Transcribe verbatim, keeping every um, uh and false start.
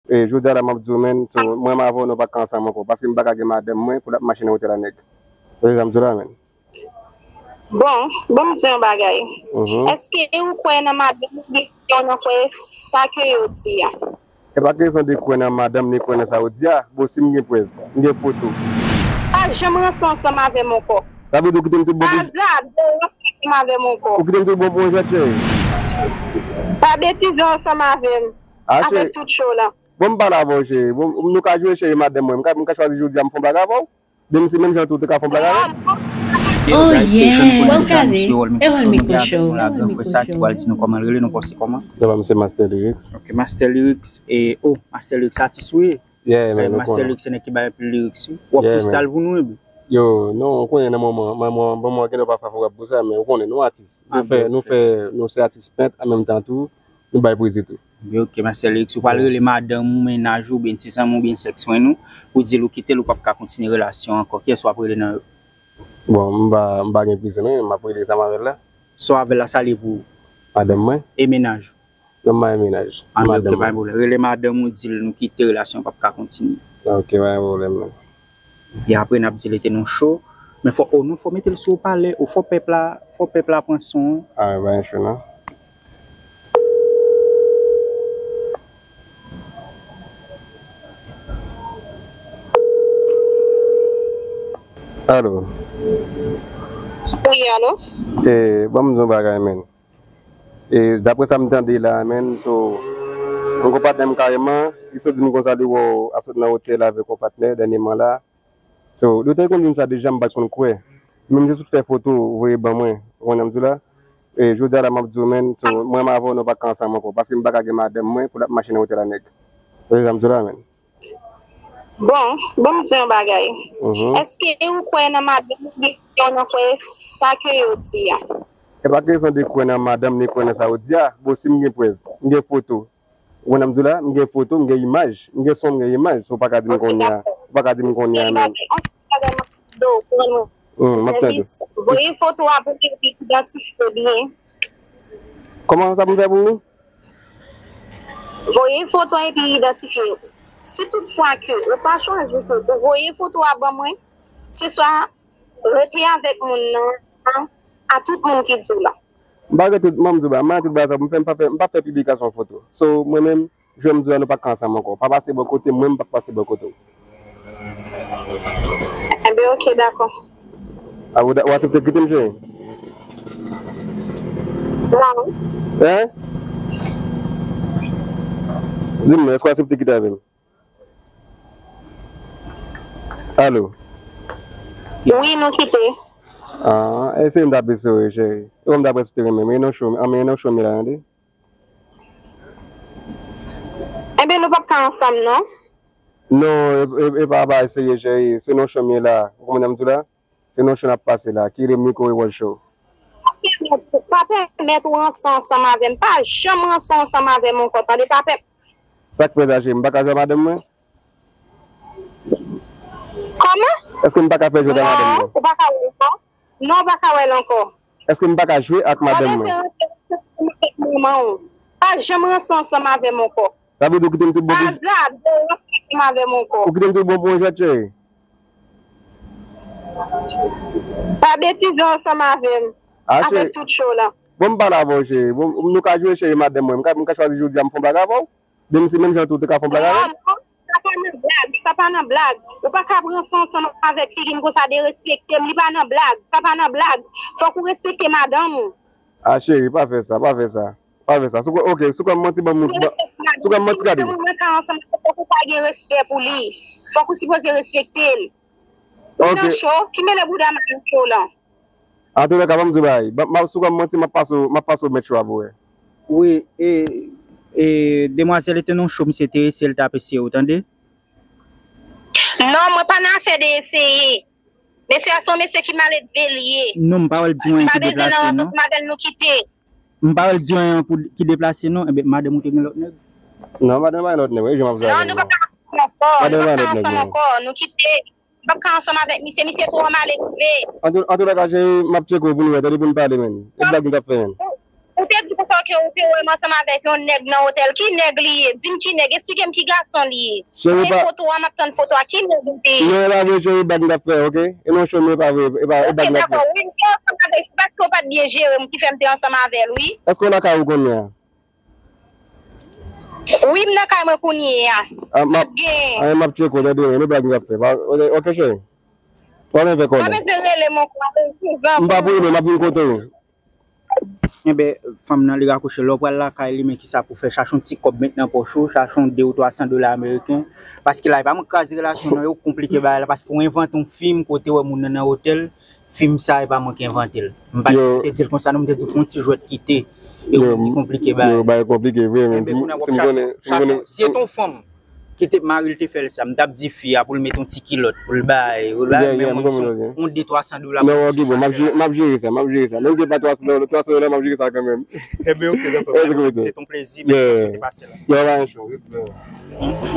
E, jodi a la, m ap di w, menn, so, mwen m avè w, nou pa ka ansanm ankò. Paske m pa ka gen madanm mwen pou l ap mache nan otèl a nèg. Ou wè sa m di w la, menn? Bon, bon, m di yon bagay. Mhm. Èske ou kwè nan madanm ou, oubyen ou nan kwè sa ke yo di a? E pa kesyon de kwè nan madanm ni kwè nan sa yo di a. Bon, si m gen prèv, m gen foto. Pa janm ranse ansanm avè m ankò. Sa vle di ou kite m tout bon pou. Pa di a, de ranse ansanm avè m ankò. Ou kite m tout bon pou yon jwèt, cheri. Pa betize ansanm avè m. Avèk tout show la. Bon, m pale avè w, cheri. Bon, nou ka jwe, cheri, madanm mwen. M ka, m ka chwazi jodi a, m fè yon bagay avè w. Demen se menm jan tou, ou te ka fè yon bagay avè m. Oh yeah! Wè w gade, e wòl Miko Show. Frè sa ki pral di nou kòman l rele, nou panse kòman? Nonm pa m se Master Lyrics. Ok, Master Lyrics, e, oh, Master Lyrics atis ou ye? Yeah, man, ou konnen. Master Lyrics se nèg ki bay anpil lyrics wi. W ap freestyle pou nou epi. Yo, non, ou konnen nan moman, nan moman, moman genlè pa favorab pou sa, men ou konnen, nou atis. Nou fè, nou fè, nou se atis pent, an menm tan tou, nou bay pwezi tou. Ebyen ok, Master Lyrics, ou pral rele madanm ou, mennaj ou, oubyen ti zanmi w, oubyen sèks mwen nou, pou di l ou kite l, ou p ap ka kontinye relasyon an ankò. Kiyès w ap rele nan yo? Bon, m pa, m pa gen prizon non, m ap rele sa m avè l la. Sa w avè l la, sa l ye pou ou? Madanm mwen. E mennaj ou? Non, m pa gen mennaj. Anben, ok, pa gen pwoblèm. Rele madanm ou, di l nou kite relasyon an, p ap ka kontinye. Ok, pa gen pwoblèm non. Epi apre n ap di l e te nan show. Men fò, o non, fò mete l sou opalè, o fò pèp la, fò pèp la pran son an. Ah, pa gen cho non. Alo. Wi, alo. E, ban m di w yon bagay, menn. E, daprè sa m tande la, menn, so, yon patnè m kareman, li sot di m konsa li wè w ap sot nan otèl avèk yon patnè dènyèman la. So, li te konn di m sa deja, m pa t konn kwè. Men m te sot fè foto, voye ban mwen. Ou konn sa m di w la? E, jodi a la, m ap di w, menn, so, mwen m avè w, nou pa ka ansanm ankò. Paske m pa ka gen madanm mwen pou l ap mache nan otèl a nèg. Ou konn sa m di w la, menn? Bon, ban m di yon bagay. Mhm. Èske ou kwè nan madanm ou oubyen ou nan kwè sa ke yo di a? E pa kesyon de kwè nan madanm ni kwè nan sa yo di a. Bon, si m gen prèv, m gen foto. Ou konn sa m di w la? M gen foto, m gen imaj. M gen son, m gen imaj. So, ou pa ka di m kounye a. Ou pa ka di m kounye a menm. Hmm, m ap tande. Voye foto a pou m idantifye byen. Kòman sa pou m fè pou ou? Voye foto epi idantifye yo. Si toutfwa ke ou pa chwazi ke ou voye foto a ban mwen, se swa rete avèk moun nan, a tout moun ki di w la. M pa rete, m di w ba, m pa rete tout bagay sa pou m fè, m pa fè, m pa fè piblikasyon foto. So, mwen menm, jwè m di w la, nou pa ka ansanm ankò. Pa pase bò kote m, mwen m p ap pase bò kote w. Enben, oke, dakò. A, ou, ou aksepte kite m, cheri? Non. Hein? Di m non, èske w aksepte kite avè m? Alo? Wi, nou kite. Ah, eseye m ta pi serye, cheri. E kòm daprè sa w te renmen, men e nan show, men e nan show m ye la, tande? Enben, nou p ap ka ansanm, non? Non, e, e, e pa bagay serye, cheri. Se nan show m ye la. Ou konprann sa m di w la? Se nan show n ap pase la. Ki rele Miko Revolt Show. Pa pèmèt ou ranse ansanm avè m. Pa janm ranse ansanm avè m ankò, tande? Pa pè. Sa k fè sa, cheri? M pa ka jwe ak madanm mwen? Kòman? Èske m pa ka fè jwèt ak madanm mwen? Non, ou pa ka wè l ankò. Non, ou pa ka wè l ankò. Èske m pa ka jwe ak madanm mwen? Tande, se manman w. Pa janm ranse ansanm avè m ankò. Sa vle di ou kite m tout bon pou. Pa di a, de ranse ansanm avè m ankò. Ou kite m tout bon pou yon jwèt, cheri? Pa betize ansanm avè m. Avèk tout show la. Bon, m pale avè w, cheri. Bon, nou ka jwe, cheri, madanm mwen. M ka, m ka chwazi jodi a, m fè yon bagay avè w. Demen se menm jan tou, ou te ka fè yon bagay avè m. Non, non, sa pa nan blag, sa pa nan blag. Ou pa ka ranse ansanm avèk figi m konsa, derespekte m, li pa nan blag, sa pa nan blag. Fòk ou respekte madanm ou. Ah, cheri, pa fè sa, pa fè sa. Pa fè sa. Si w kwè, ok, si w kwè m manti, ban m, si w kwè m manti, gade. Mwen ka ansanm avè w, fòk ou pa gen respè pou li. Fòk ou sipoze respekte l. Ou nan cho, ki mele bouda m nan cho w lan. Antoulèka, ban m di w bagay. Si w kwè m manti, m ap pase w, m ap pase w mèt cho a pou wè. Wi, e, e, demwazèl te nan cho, misye te eseye, l t ap eseye w, tande? Non, mwen pa nan afè de eseye. Mesye a se yon mesye ki maledve l ye. Non, m pa wè l di yon anyen ki deplase, non. M pa bezwen nan ranse ansanm avè l, nou kite. M pa wè l di yon anyen pou, ki deplase, non. Enben, madanm ou te gen lòt nèg? Non, madanm pa gen lòt nèg, wi, jan m ap di w la. Non, nou pa ka ansanm ankò, nou pa ka ansanm ankò, nou kite. M p ap ka ansanm avèk misye, misye twò maledve. Antoulèka, cheri, m ap tcheke w pou nou wè, tande, pou n pale, menn. E blag nou t ap fè, menn. Ou te di konsa ke ou te wè m ansanm avèk yon nèg nan otèl. Ki nèg li ye? Di m ki nèg. Eksplike m ki gason li ye. Cheri, pa foto a, m ap tann foto a. Ki nèg ou te ye? Non, e pa vre, cheri, bag m t ap fè, oke? E non, cheri, e pa vre, e pa, e bag m t ap fè. Dakò, wi, m te ansanm avè l. Se paske w pa t byen jere m ki fè m te ansanm avè l, wi. Èske w lakay ou kounye a? Wi, m nan kay mwen kounye a. Sa t gen? A, m ap tcheke w nan demen, e bag m t ap fè. Oke, cheri. Pa bezwen rele m ankò. M pa pou rele, m ap vin kote w. Enben, fanm nan li rakwoche. Lè w pral lakay li, men kisa pou fè? Chache yon ti kòb met nan pòch ou, chache yon de ou twa san dola ameriken. Paske la, e pa mwen k kraze relasyon nan yo, konplike bagay la, paske w envante yon fim kote w wè moun nan nan otèl, fim sa, e pa mwen k envante l. M pa te di l konsa, non, m te di l fè yon ti jwèt kite. E w konplike bagay. Yo, bagay konplike vre, men si m konnen, si m konnen. Si se t yon fanm, ki te mari l te fè l sa, m t ap di fi a pou l met yon ti kilòt, pou l bay, pou l bay, men moun se yon de twa san dola. Non, oke, bon, m ap jere, m ap jere sa, m ap jere sa. Menm ke pa twa san dola, twa san dola, m ap jere sa kanmenm. Enben, oke, se yon plezi, mèsi paske w te pase la. Yo, pa yon cho, respè.